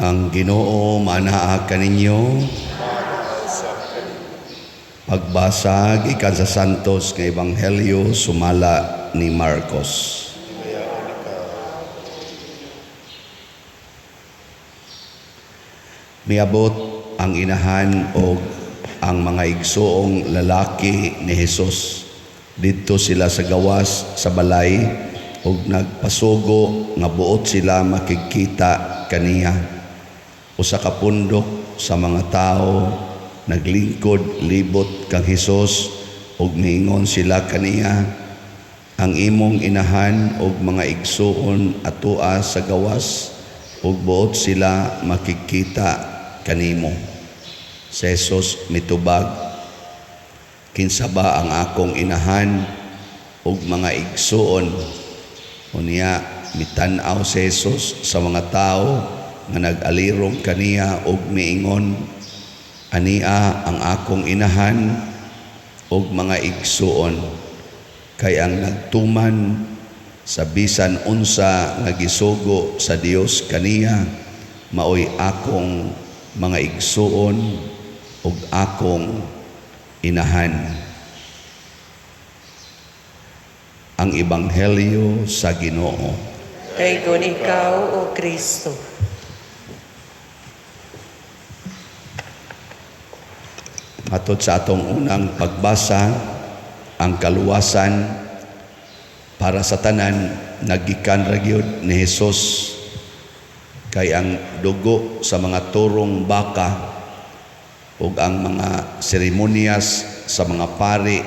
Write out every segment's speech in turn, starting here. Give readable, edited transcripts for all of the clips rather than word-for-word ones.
Ang Ginoo manaa kaninyo. Pagbasa gikan sa Santos nga Ebanghelyo sumala ni Marcos. Miabot ang inahan og ang mga igsuong lalaki ni Hesus. Didto sila sa gawas sa balay ug nagpasugo nga buot sila makigkita kaniya. Usa ka pundok sa mga tawo naglingkod libot kang Hesus ug miingon sila kaniya, "Ang imong inahan ug mga igsuon atoa sa gawas ug buot sila makigkita kanimo." Si Hesus mitubag, "Kinsa ba ang akong inahan ug mga igsuon?" Unya mitan-aw si Hesus sa mga tawo nga nag-alirong kaniya ug miingon, "Ania ang akong inahan ug mga igsuon, kay ang nagtuman sa bisan unsa nga gisugo sa Dios kaniya maoy akong mga igsuon ug akong inahan." Ang Ebanghelyo sa Ginoo. Daygon ikaw, O Kristo. Matod sa atong unang pagbasa, ang kaluwasan para sa tanan nagikan ra gyud ni Hesus, kay ang dugo sa mga turong baka ug ang mga seremonyas sa mga pari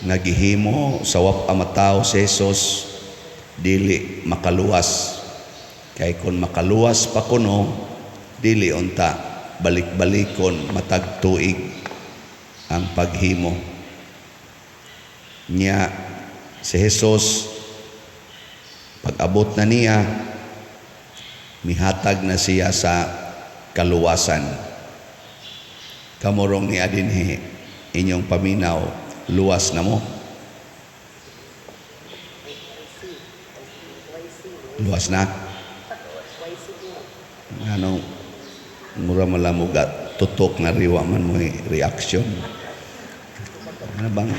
nga gihimo sa wapa matawo si Hesus dili makaluwas. Kay kon makaluwas pa kuno, dili unta balik-balikon matag tuig ang paghimo. Nya si Hesus pag-abot na niya, mihatag na siya sa kaluwasan. Kamurong ni adinhi inyong paminaw, luwas na mo. Luwas na. Anong mura malamugat tutok na riwa man mo reaction. Ano bang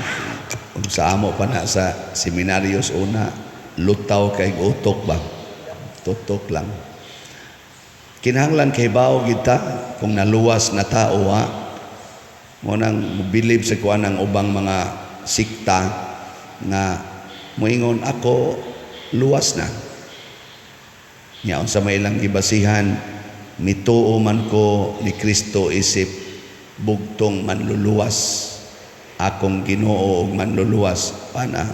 kung sa amo pa na sa seminaryos una, lutaw kay utok ba? Tutok lang. Kinahanglan kay bao kita kung naluwas na tao ha. Mo nang mobilib sa kuan ang ubang mga sikta nga moingon ako luwas na. Nya unsa may ilang gibasihan, mituo man ko ni Kristo isip bugtong manluluwas, akong Ginoo ug manluluwas, pana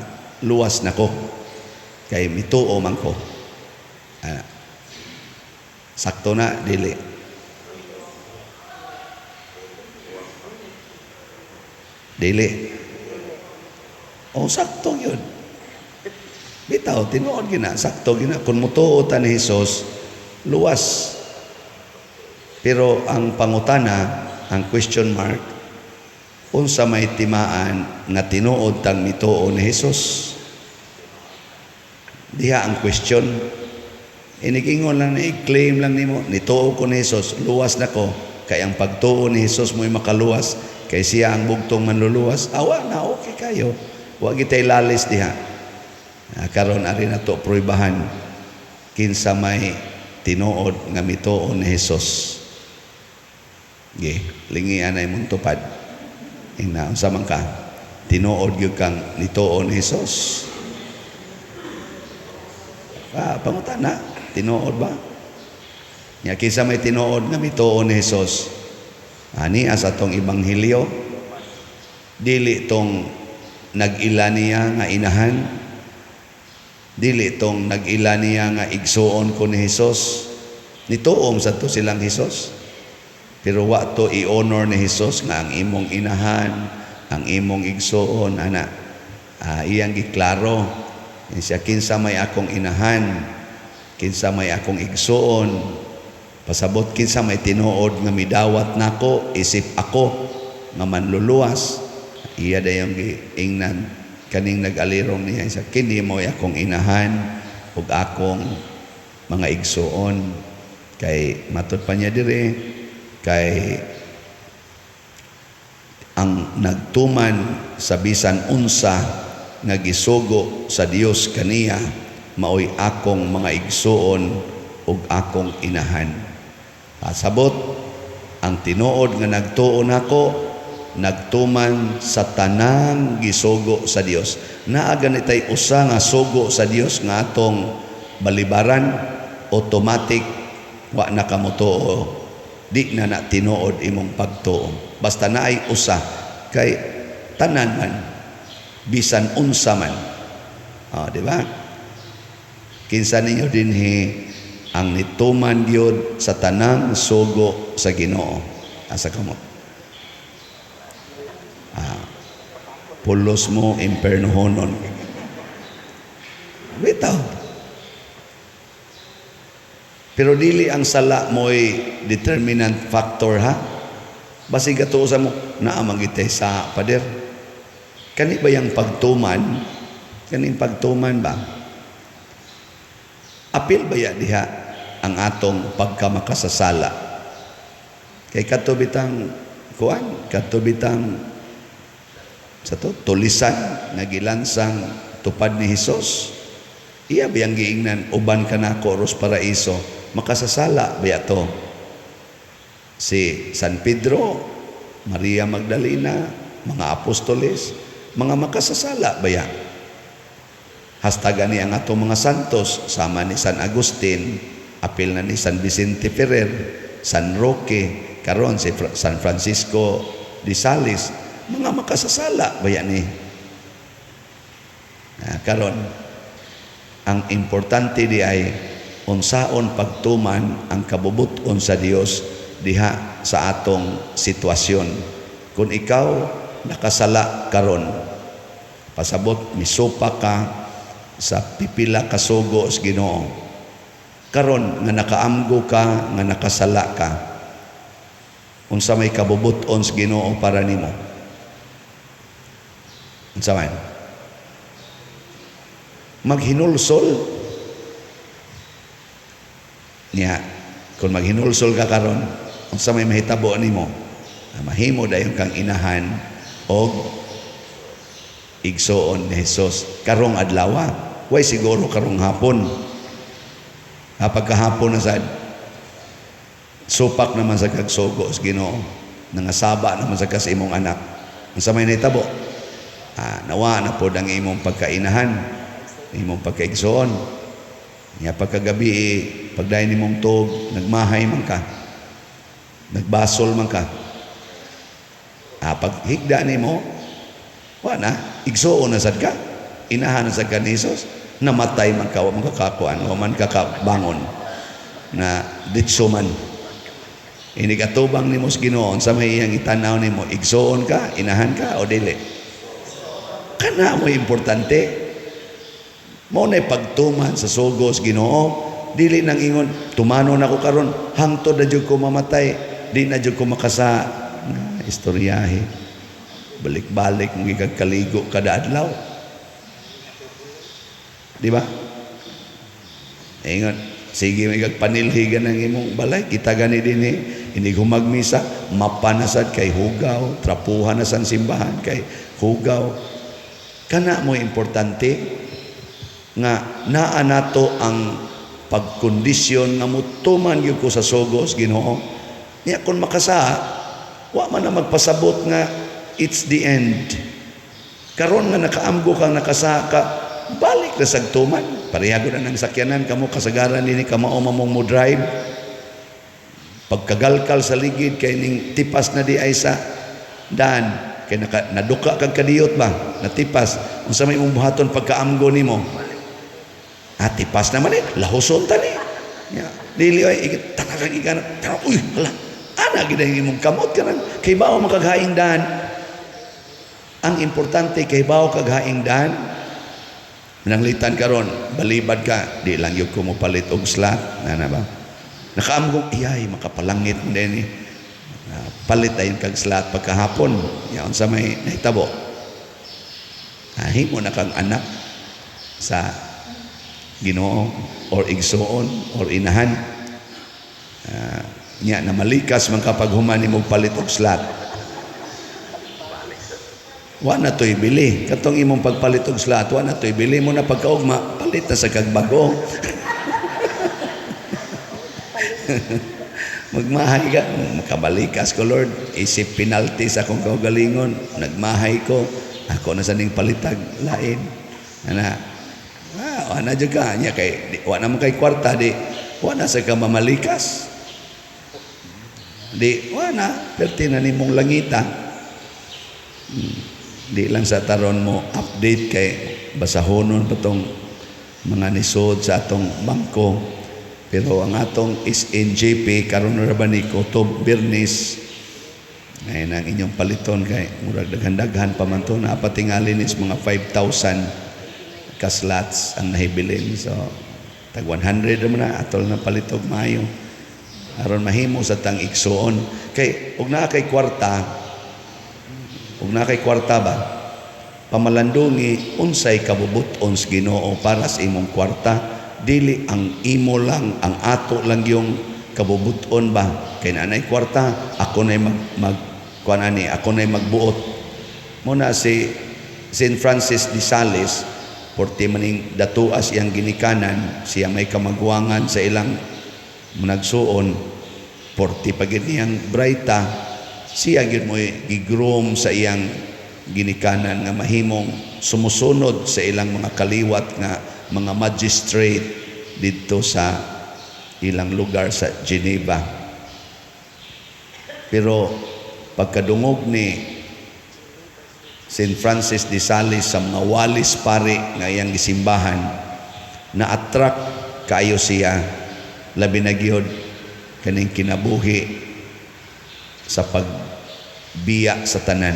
luwas nako kay mituo man ko. Sakto na dili? Dili. O sakto yun. Bitaw tinuod gina, sakto gina kun mutuo ta ni Hesus, luwas. Pero ang pangutana, ang question mark, unsa may timaan nga tinuod tang mituo ni Hesus? Diha ang question. Inigingon lang ni, i-claim lang nimo, nituo ko ni Hesus, luwas na ko, kay ang pagtuo ni Hesus mo'y makaluwas, kay siya ang bugtong manluluwas. Awa na, okay kayo. Wa gitay lalis diha. Karon ari na to pruibahan kinsa may tinuod nga mituo ni Hesus. Ge, lingian ay mong tupad. Ina, unsa man ka? Tinuod gyud kang nituo ni Hesus. Pangutana, tinuod ba? Nya kinsa may tinuod nga mituo ni Hesus? Ani sa atong ebanghelyo, dili tong nag-ila niya nga inahan, dili tong nag-ila niya nga igsuon ko ni Hesus. Nituom sa to silang Hesus. Pero wa to i-honor ni Hesus nga ang imong inahan, ang imong igsuon, ana. Iyang giklaro. Siya, kinsa may akong inahan, kinsa may akong igsuon, pasabot kinsa may tinuod nga midawat nako, isip ako nga manluluwas. Iya dayong giingnan kaning nag-alirong niya, siya, kini mo'y akong inahan ug akong mga igsuon. Kay matud pa niya dire kay ang nagtuman sa bisan unsa nga gisugo sa Dios kaniya maoy akong mga igsuon ug akong inahan. Pasabot ang tinuod nga nagtuo nako, nagtuman sa tanang gisugo sa Dios. Naa ganitay usa nga sugo sa Dios nga atong balibaran, automatic wa na ka motuo, di na na tinuod imong pagtuo. Basta naay usa, kay tanan man, bisan unsa man. Oh, di ba? Kinsa ninyo dinhi ang nituman gyud sa tanang sugo sa Ginoo? Asa kamot? Ah, pulos mo impernohonon. Bitaw. Pero dili ang sala mo'y determinant factor, ha. Basig ato sa mo, naa man gitay sa pader. Kani ba yung pagtuman? Kaning pagtuman ba? Apil ba ya diha ang atong pagkamakasasala? Kay kadto bitang kuan, kadto bitang sa to tulisan nga gilansang tupad ni Hesus. Iya biyang giingnan, "Uban ka nako ros paraiso"? Makasasala ba to? Si San Pedro, Maria Magdalena, mga apostoles, mga makasasala ba ya? Hasta gani ang atong mga santos sama ni San Agustin, apil na ni San Vicente Ferrer, San Roque, karon si San Francisco de Sales, mga makasasala ba ni? Ah, karon ang importante di ay unsaon pagtuman ang kabubut-on sa Dios diha sa atong sitwasyon. Kung ikaw nakasala karon, pasabot misupa ka sa pipila ka sugo sa Ginoo. Karon nga nakaamgo ka nga nakasala ka, unsa may kabubut-on sa Ginoo para nimo? Unsa man? Maghinulsol niya. Kung maghinulsol ka karon, unsa may mahitabo nimo? Ah, mahimo dayon kang inahan og igsoon ni Jesus karong adlaw. Way siguro karong hapon ha, pagkahapon na sad, supak naman sa kagsugo sa Ginoo, nangasaba naman sa kas imong anak, unsa may nahitabo? Ah, nawa na pod ang imong pagkainahan, imong pagkaigsoon niya. Pagkagabi, pagdayon nimong tuog, nagmahay man ka, nagbasol man ka. Ah, pag higda nimo, wa na, igsuon na sad ka, inahan na sad ka ni Jesus. Namatay man ka, wa man ka kakuan, wa man ka kabangon na ditso man. Inig atubang nimo sa Ginoo, sa may iyang itanaw nimo, igsuon ka, inahan ka o dili? Kana mo importante. Mao na pagtuman sa sugo sa Ginoo. Dili nang ingon, "Tumanon ako karon, hangtod na jud ko mamatay, di na jud ko makasa." Na istoryahe. Balik-balik mo kaligo kada adlaw. Di ba? Ingon, sige may panilhigan ng imong balay, kita gani dinhi, inig humagmisa, mapanasad kay hugaw, trapuhan na sa simbahan kay hugaw. Kana mo importante nga naa nato ang pagkondisyon nga mutuman gyud ko sa sugos Ginoo. Niya kung makasa, wa man na magpasabot nga it's the end. Karon nga nakaamgo kang nakasa ka, balik na sa tuman. Pareha na ng sakyanan kamo kasagaran dinhi kamao mamong mo drive. Pagkagalkal sa ligid kay ning tipas na di ay sa daan kay naka, naduka kag kadiyot ba, natipas. Unsa may imong buhaton pagkaamgo nimo? Ah, tipas naman eh, lahuson ta ni. Ya, dili ay tangagang igana. Uy, hala. Ana gid ang imong kamot kanang kay bao makaghaing daan. Ang importante kay bao kaghaing daan. Mananglitan karon, balibad ka, di lang gyud ko mo palit og slot, na ba? Nakaamgong iyay makapalangit mo din eh. Palit ayon kag slot pagkahapon. Ya, unsa may nahitabo? Ah, himo na kang anak sa Ginoo or igsuon or inahan. Nya na malikas man kapag human nimo palit og slot. Wa na to'y bili. Katong imong pagpalit og slot, wa na to'y bili mo na pagkaugma, palit na sa kag bago. Magmahay ka, makabalikas ko, Lord. Isip penalty sa akong kaugalingon, nagmahay ko. Ako na sa ning palitag lain. Ana. Ah, wa na jud ka nya kay di, wa na man kay kwarta, di wa na sa ka mamalikas. Di wa na perti na nimong langita. Di lang sa taron mo update kay basahonon pa tong mga nisod sa atong bangko. Pero ang atong SNJP karon ra ba ni Kutob Birnis ngayon ang inyong paliton kay murag daghan-daghan pa man to, napatingali nis mga 5,000 ka slots ang nahibilin. So tag 100 ra man na atol na palitog maayo aron mahimo sa tang igsuon kay og naa kay kwarta, ug naa kay kwarta ba, pamalandungi unsay kabubut-on sa Ginoo para sa imong kwarta. Dili ang imo lang, ang ato lang yung kabubut-on ba, kay naanay kwarta ako nay mag, mag kuan ani, ako nay magbuot mo na. Si Saint Francis de Sales, porte maning datuas iyang ginikanan, siya may kamagwangan sa ilang nagsuon, porte pagid niyang braita, siya gyud mo'y gigroom sa iyang ginikanan nga mahimong sumusunod sa ilang mga kaliwat nga mga magistrate didto sa ilang lugar sa Geneva. Pero pagkadungog ni St. Francis de Sales sa mga walis pari nga iyang gisimbahan, na-attract kaayo siya, labi na gyud kaning kinabuhi sa pagbiya sa tanan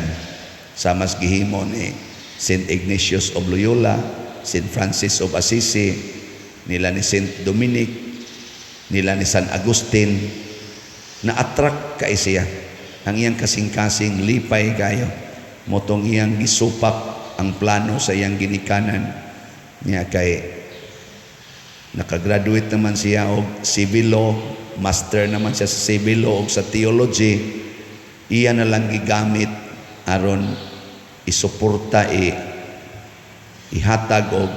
sa mas gihimo ni St. Ignatius of Loyola, St. Francis of Assisi, nila ni St. Dominic, nila ni San Agustin. Na-attract kay siya. Ang iyang kasing-kasing lipay kayo. Motong iyang gisupak ang plano sa iyang ginikanan niya kay nakagraduate naman siya og civil law, master naman siya sa civil law og sa theology. Iya na lang gigamit aron isuporta, ihatag og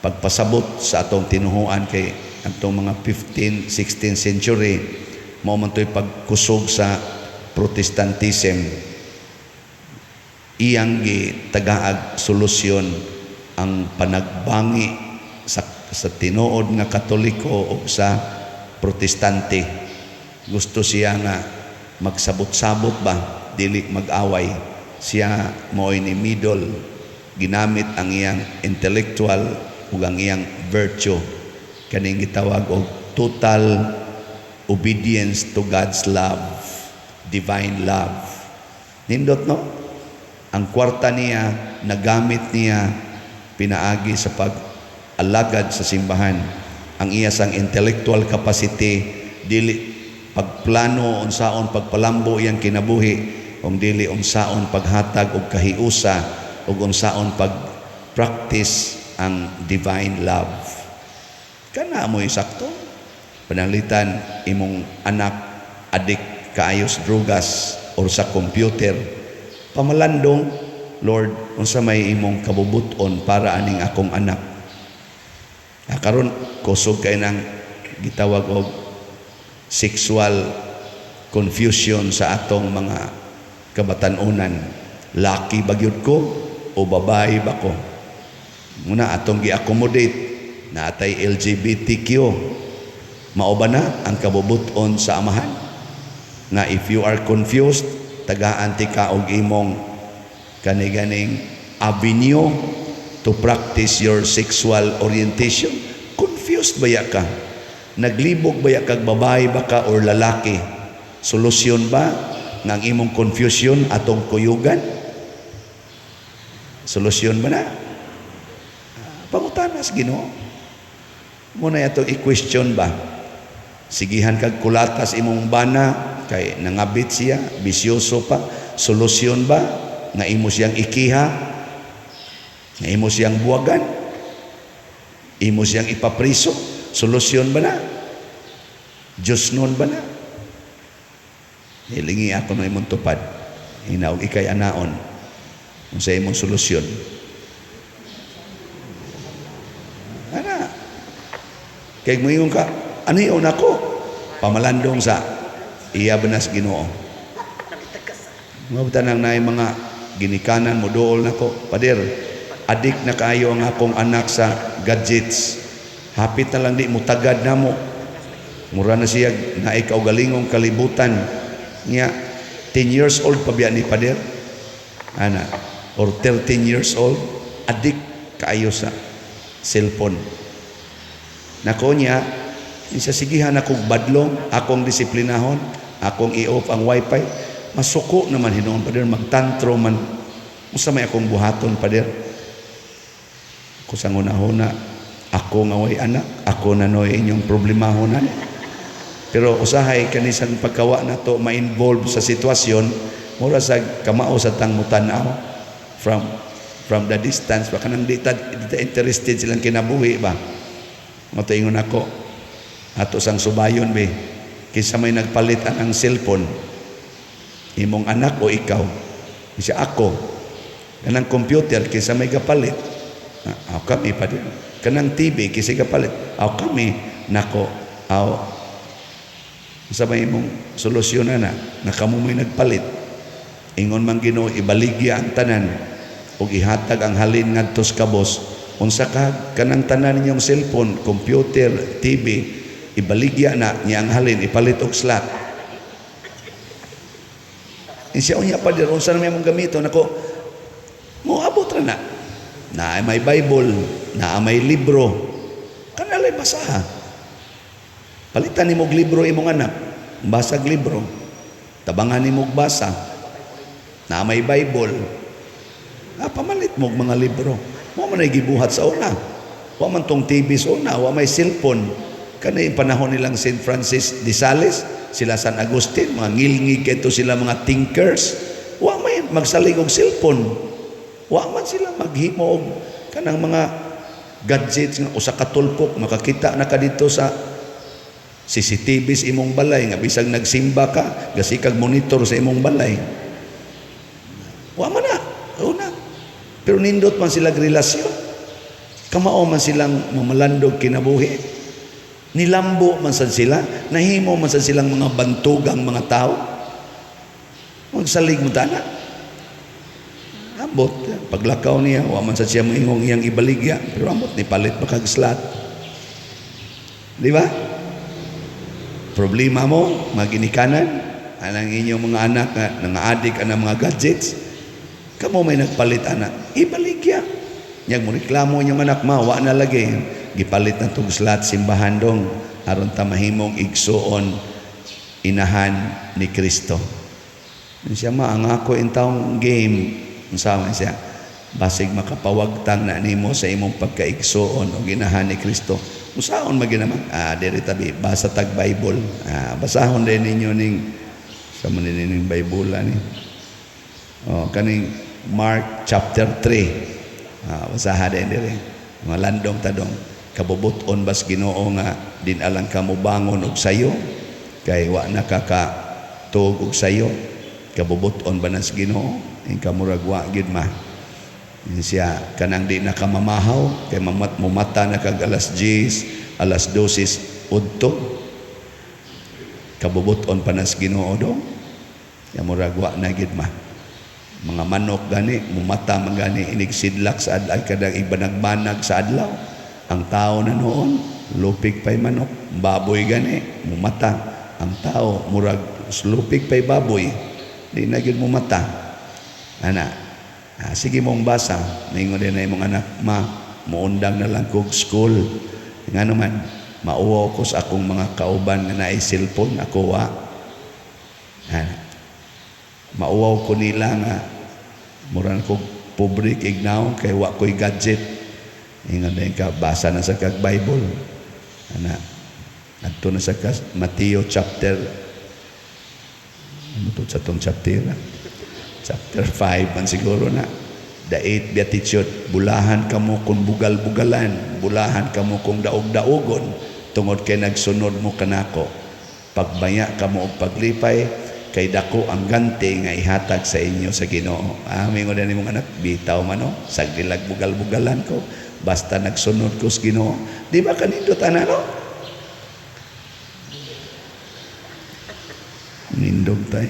pagpasabot sa atong tinuhuan kay atong mga 15, 16th century mao man to'y pagkusog sa Protestantism. Iyang gitagaag solusyon ang panagbangi sa tinuod nga Katoliko o sa Protestante. Gusto siya nga magsabot-sabot ba, dili mag-away. Siya mo'y ni middle, ginamit ang iyang intellectual ug ang iyang virtue, kaning gitawag og total obedience to God's love, divine love. Nindot, no? Ang kwarta niya, nagamit niya pinaagi sa pag-alagad sa simbahan. Ang iya sang intellectual capacity, dili pagplano unsaon pagpalambo iyang kinabuhi, ug dili unsaon paghatag og kahiusa ug unsaon pag-practice ang divine love. Kana mo'y sakto. Pananglitan imong anak adik kaayo sa drugas or sa computer. Pamalandong, "Lord, unsa may imong kabubuton para aning akong anak?" Ah, karon kusog kay nang gitawag og sexual confusion sa atong mga kabatan-unan. Laki ba gyud ko o babae ba ko? Muna atong gi-accommodate na atay LGBTQ. Mao ba na ang kabubuton sa Amahan? Nga if you are confused, tagaan ti ka og imong kani-ganing avenue to practice your sexual orientation. Confused ba ya ka? Naglibog ba ya kag babae ba ka or lalaki? Solusyon ba nga ang imong confusion atong kuyugan? Solusyon ba na? Pangutana sa Ginoo. Muna atong i-question ba? Sigihan kag kulatas imong bana kay nangabit siya, bisyoso pa. Solusyon ba nga imo siyang ikiha? Nga imo siyang buwagan? Imo siyang ipapriso? Solusyon ba na? Diyos noon ba na? Hilingi ako no imong tupad. Hinaog ikay anaon. Unsa imong solusyon? Ana. Kay moingon ka, ano yun ako? Pamalandong sa iya banas Ginoo. Mga nang naay mga ginikanan mo dool nako, "Pader, adik na kaayo ang akong anak sa gadgets. Hapit na lang di mo tagad namo. Mura na siya naay kaugalingong kalibutan." Nya 10 years old pa biya ni, Pader. Ana, or 13 years old, adik kaayo sa cellphone. Nako niya, isa sigihan akong badlong, akong disiplinahon, akong i-off ang wifi. Masuko naman hinuon, Pader, magtantro man. Unsa may akong buhaton, Pader? Ko sa ngunahuna, ako nga way anak, ako na noy inyong problemahon na. Pero usahay kanisang pagkawa na to ma-involve sa sitwasyon, mura sa kamao sa tang mutanaw from the distance baka nang di ta interested silang kinabuhi ba. Mao ingon ako ato sang subayon be, kinsa may nagpalit ang cellphone, imong anak o ikaw? Siya, "Ako." Kanang computer, kinsa may gapalit? "Ah, aw kami pa din." Kanang TV, kinsa gapalit? "Aw kami." Nako, aw sa may imong solusyon na nga kamo may nagpalit. Ingon man Ginoo, ibaligya ang tanan ug ihatag ang halin ngadto sa kabos. Unsa ka kanang tanan ninyong cellphone, computer, TV, ibaligya na niya ang halin ipalit og slot. Siya, "Unya, Pader, unsa na may mong gamiton?" Nako, moabot ra na. Na may Bible, na may libro. Kanalay basaha. Palitan nimo og libro imong anak, basag libro. Tabangan nimo og basa. Na may Bible. Ah, pamalit mo og mga libro. Mo man ay gibuhat sa una. Wa man tong TV sa una, wa may cellphone. Kani panahon nilang St. Francis de Sales, sila San Agustin, mga ngilngig kaayo sila, mga thinkers. Wa may magsalig og cellphone. Wa man sila maghimo og kanang mga gadgets nga usa ka tulpok makakita na ka dito sa CCTV sa imong balay nga bisag nagsimba ka, gasikag monitor sa imong balay. Wa man na. Una. Pero nindot man sila relasyon. Kamao man silang mamalandog kinabuhi. Nilambo man sad sila, nahimo man sad silang mga bantugang mga tao. Magsalig mo tana. Ambot, paglakaw niya, wa man sad siya moingong iyang ibaligya, pero ambot ni palit pa kag slot. Di ba? Problema mo, maginikanan, anang inyong mga anak nga nanga-adik anang mga gadgets, kamo may nagpalit ana, ibaligya. Nyag mo reklamo inyong anak, "Ma, wa na lagi." "Gipalit na tong slot simbahan dong aron ta mahimong igsuon inahan ni Kristo." Siya, "Ma, ang ako intawong game." Unsa man siya? "Basig makapawagtang na nimo sa imong pagkaigsuon o ginahan ni Kristo." "Usaon man ginaman?" "Ah, diri tabi, basa tag Bible." Ah, basahon din ninyo ning sa man ning Bible ani. Oh, kaning Mark chapter 3. Ah, basaha din diri. Mga landong tadong kabubuton bas Ginoo nga din alang ka mobangon og sayo kay wa na ka ka tuog og sayo, kabubuton ba nas Ginoo? In kamurag wa gid ma. Yun siya, kanang di na ka mamahaw kay mamat mumata na kag alas 10, alas 12 udto, kabubuton pa nas Ginoo do? Ya, murag wa na gid ma. Mga manok gani mumata man gani inig sidlak sa adlaw, kadang ibanag-banag sa adlaw. Ang tao na noon lupig pay manok. Baboy gani mumata. Ang tao murag lupig pay baboy, di na gyud mumata ana. Ah, sige mong basa. Ningon din na imong anak, "Ma, muundang na lang kog school." "Nga naman?" "Mauwaw ko sa akong mga kauban nga naay cellphone, ako wa. Ah, mauwaw ko nila nga mura na kog pobre kig kay wa ko'y gadget." Ingon din ka, basa na sa kag Bible. Ana, adto na sa kas Mateo chapter, ano to sa tong chapter? Chapter 5 man siguro na. The eighth beatitude, bulahan kamo kung bugal-bugalan, bulahan kamo kung daog-daogon, tungod kay nagsunod mo kanako. Pagmaya kamo og paglipay kay dako ang ganti nga ihatag sa inyo sa Ginoo. Ah, mingon na nimong anak, bitaw man no, saglilag bugal-bugalan ko basta nagsunod ko sa Ginoo. Di ba kanindot ana, no? Nindog tay.